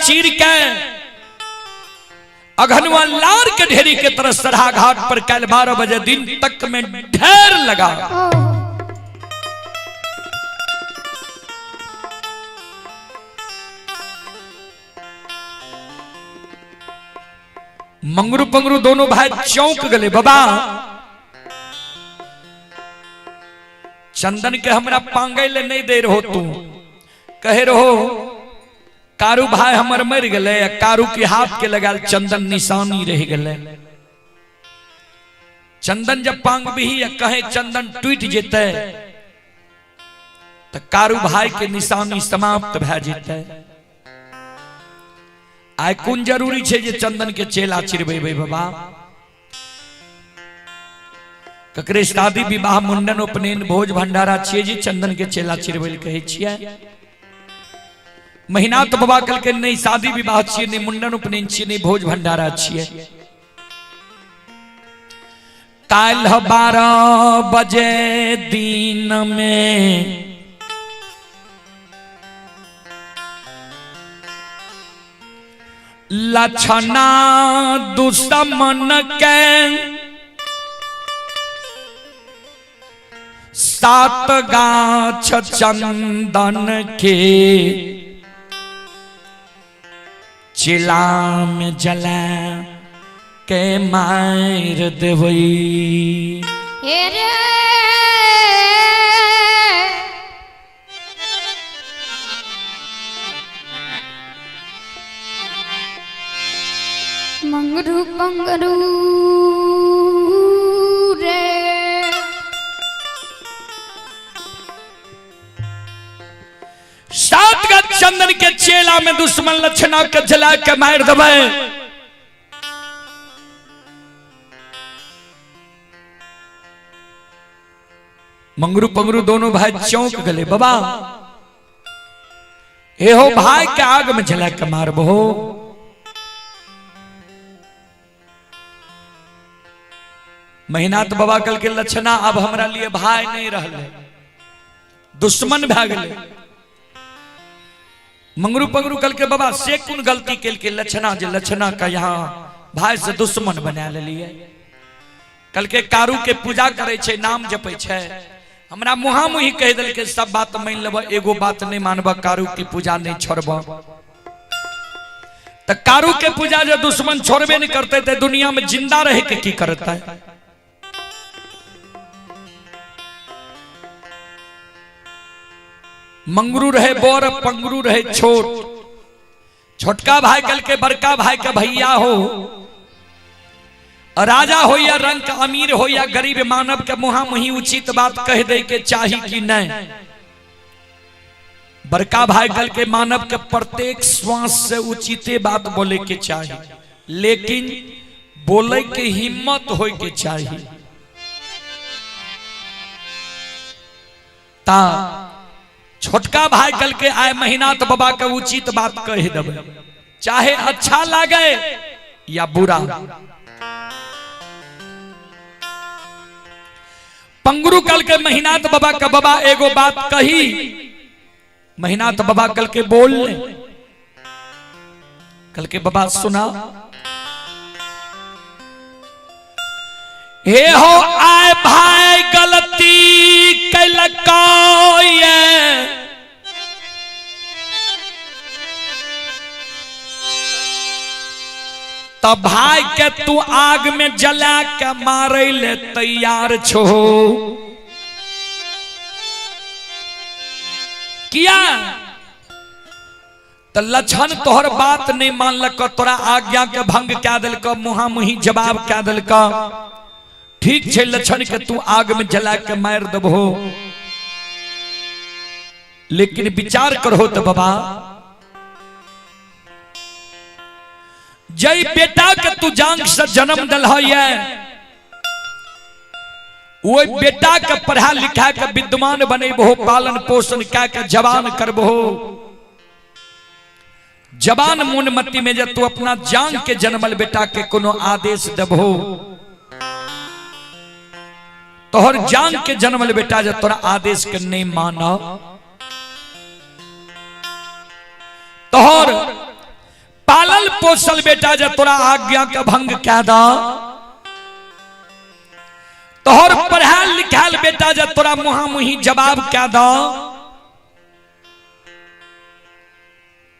चीर के अघनुआ लार के ढेरी के तरह सरहा घाट पर कल 12 बजे दिन तक में ढेर लगा। मंगरू पंगरू दोनों भाई चौंक गए, बाबा चंदन के हमरा पांगे ले नहीं दे रहो, तू कहे रहो कारू भाई हमर मर गए, कारू के हाथ के लगाल चंदन निशानी रह गए। चंदन जब पांग भी कहे चंदन टूट जेते तो कारू भाई के निशानी समाप्त भए जेते। आइ कोन जरूरी छे जे चंदन के चेला चिरबेबै बाबा? ककरे शादी विवाह मुंडन उपनयन भोज भंडारा छियै जे चंदन के चेला चिरबै लए कहै छियै? महीना तो बाबा कहलकै नहीं शादी विवाह छियै, नहीं मुंडन उपनयन छियै, नहीं भोज भंडारा छियै। काल्हि 12 बजे दिन में लछना दुश्मन के 7 गाछ चंदन के चिला में जला के मार देवई। हे रे मंगरू पंगरू रे 7 गज चंदन के चेला में दुश्मन लक्षणा के जला के मार देबै। मंगरू पंगरू दोनों भाई चौंक गए, बाबा हे हो भाई के आग में जला के मारबो। महीना तो बाबा कल के लक्षणा अब हमरा लिए भाई नहीं रहले, दुश्मन भए गेलै। मंगरू पंगरू कल के बाबा से कोन गलती केल के लक्षणा जे लक्षणा का यहाँ भाई से दुश्मन बना लेलिए। कल के कारू के पूजा करे छे, नाम जपे छे, हमरा मुहा मुही कह दिल के सब बात मान लेब, एगो बात नहीं मानब, कारू की पूजा नहीं छोड़ब। तो कारू के पूजा जो दुश्मन छोड़बे नहीं करते तो दुनिया में जिंदा रहे के की करता है? मंगरू रहे बोर पंगरू रहे छोट, छोटका भाई कल के बड़का भाई के भैया हो, राजा हो या रंग का अमीर हो या गरीब, मानव के मुहा मुही उचित बात कह दे के चाही कि नहीं। बड़का भाई कल के मानव के प्रत्येक श्वास से उचिते बात बोले के चाही, लेकिन बोले के हिम्मत होए के चाही। ता छोटका भाई कल के आए महीना तो बाबा के उचित बात कह देबै, चाहे अच्छा लागे या बुरा। पंगरू कल के महीना तो बाबा के बाबा एगो बात कही, महीना तो बाबा कल के बोल ले, कल के बाबा सुना। हे हो आए भाई गलती कैलका तब भाई के तू आग में जला के मारे ले तैयार छो। किया तो लक्षण तोहर बात नहीं मानलक, तोरा आज्ञा के भंग क्या दिलक, मुहा मुही जवाब क्या दिलक। ठीक छे लक्षण के तू आग में जला के मार देबहो, लेकिन विचार करो तो बाबा जय बेटा के तू जांग से जन्म दिल है, वो बेटा के पढ़ा लिखा के विद्वान बनेबहो, पालन पोषण कै के जवान करबहो। जवान मोनमती में जब तू अपना जांग के जन्मल बेटा के कोनो आदेश देबहो, तोहर जांग के जन्मल बेटा जब तोरा आदेश के नहीं माना, तोहर पोसल बेटा जे तोरा आज्ञा के भंग कए द, तोहर पढ़ायल लिखायल बेटा जे तोरा मुहा मुही जवाब कए द,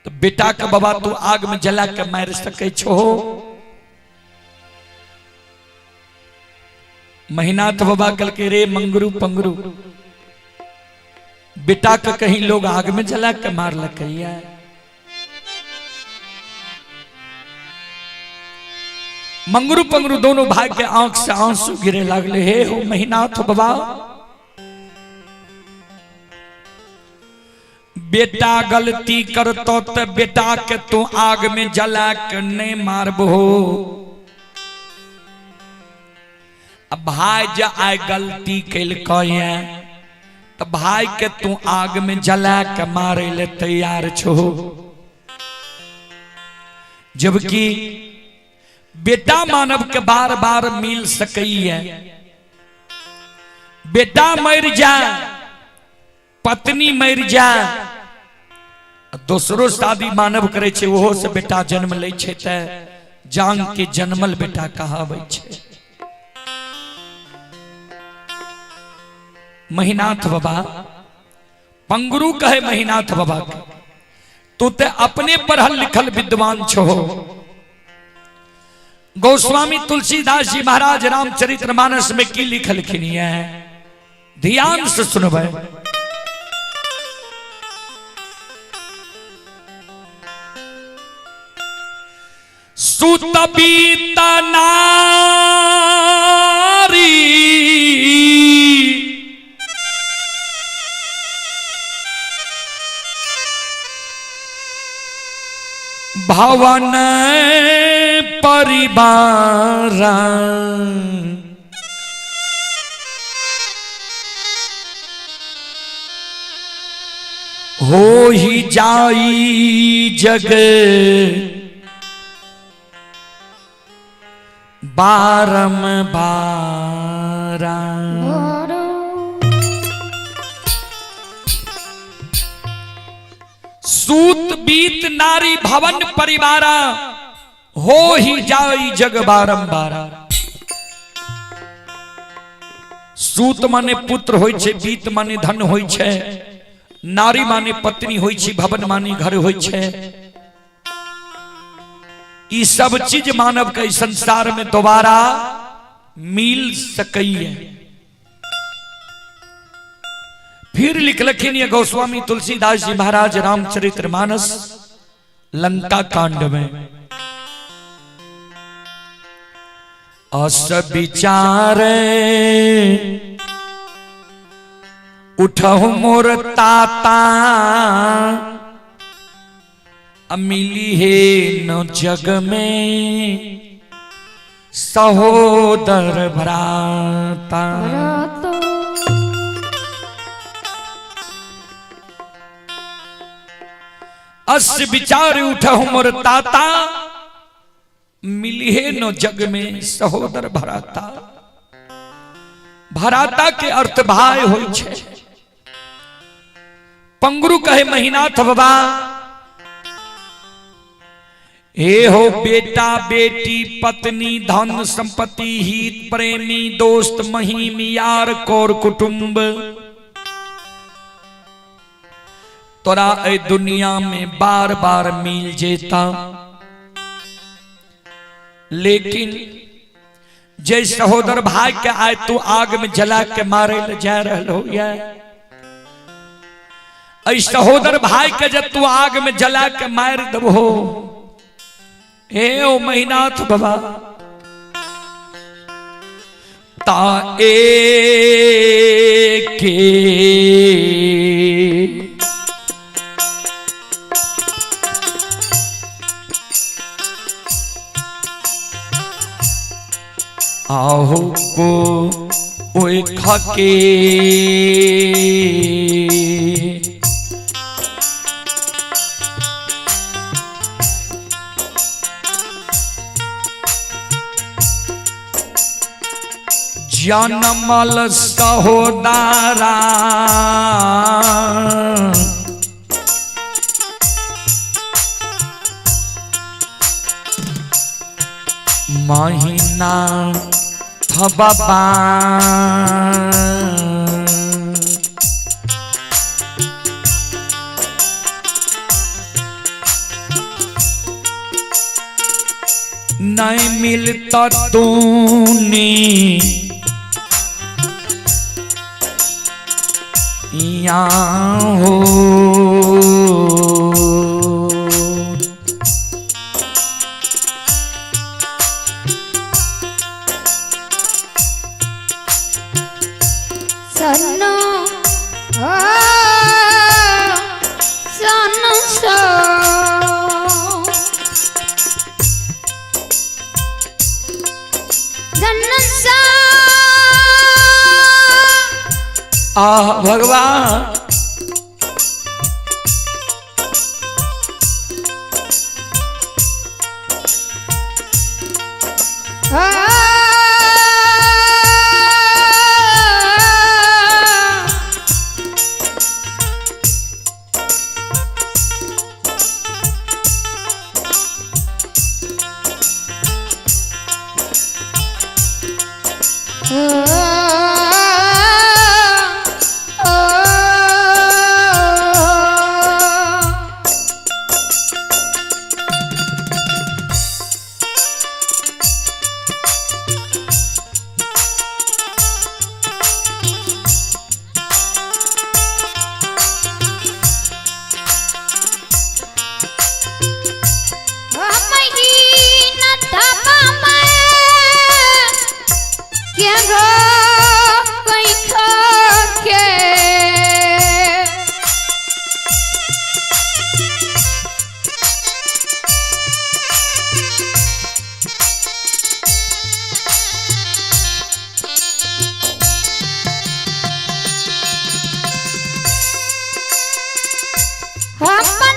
तो बेटा के बाबा तू आग में जला के मार सकै छो? महिनाथ बाबा कहलकै रे मंगरू पंगरू, बेटा के कहीं लोग आग में जला के मारलकैया? मंगरू पंगरू दोनों भाई के आंख से आंसू गिरे लागले। हे हो महिनाथ बाबा, बेटा गलती करतो तो बेटा के तू आग में जला के नहीं मारबो। अब भाई जे आय गलती केलकै तो भाई के तू आग में जला के मारे ले तैयार छो, जबकि बेटा मानव के बार बार मिल सकैया। बेटा मर जाए, पत्नी मर जाए, दोसरो शादी मानव करे छे, ओहो से बेटा जन्म लै छे, ते जांग के जन्मल बेटा कहाबै छे। महिनाथ बाबा पंगरू कहे महिनाथ बाबा के, तू ते अपने पढ़ल लिखल विद्वान छो। गोस्वामी तुलसीदास जी महाराज रामचरित्र मानस में की लिखलखिन है, ध्यान से सुनबै। सुत बीत नारी भवन परिवार, हो ही जाई जग बारम बारा। सूत बीत नारी भवन परिवारा, हो ही जाई जग बारंबारा। सूत माने पुत्र होय छे, बीत माने धन होय छे, नारी माने पत्नी होय छे, भवन माने घर होय छे। ई सब चीज मानव के संसार में दोबारा मिल सकैया। फिर लिखलखिन ये गोस्वामी तुलसीदास जी महाराज रामचरित्र मानस लंका कांड में, अस विचारे उठहु मोर ताता, मिली है न जग में सहोदर भ्राता। अस विचार उठहु मोर ताता, मिली है न जग में सहोदर भ्राता। भराता के अर्थ भाई होय छे। पंगरू कहे महिनाथ बाबा, हे हो बेटा बेटी पत्नी धन संपत्ति हित प्रेमी दोस्त महिम यार कोर कुटुंब, तोरा ए दुनिया में बार बार मिल जेता, लेकिन जय सहोदर भाई के आए तू आग में जला के मारे ले जा रहल हो, ऐ सहोदर भाई के जब तू आग में जला के मार दबो, हे ओ महिनाथ बाबा, ता ए के आहु को ओए खके जनमल सहोदरा, महीना बाबा नहीं मिलता तूनी यहाँ हो। सन्नो ओ सन्नो सो जन्नत सा आह भगवान हम।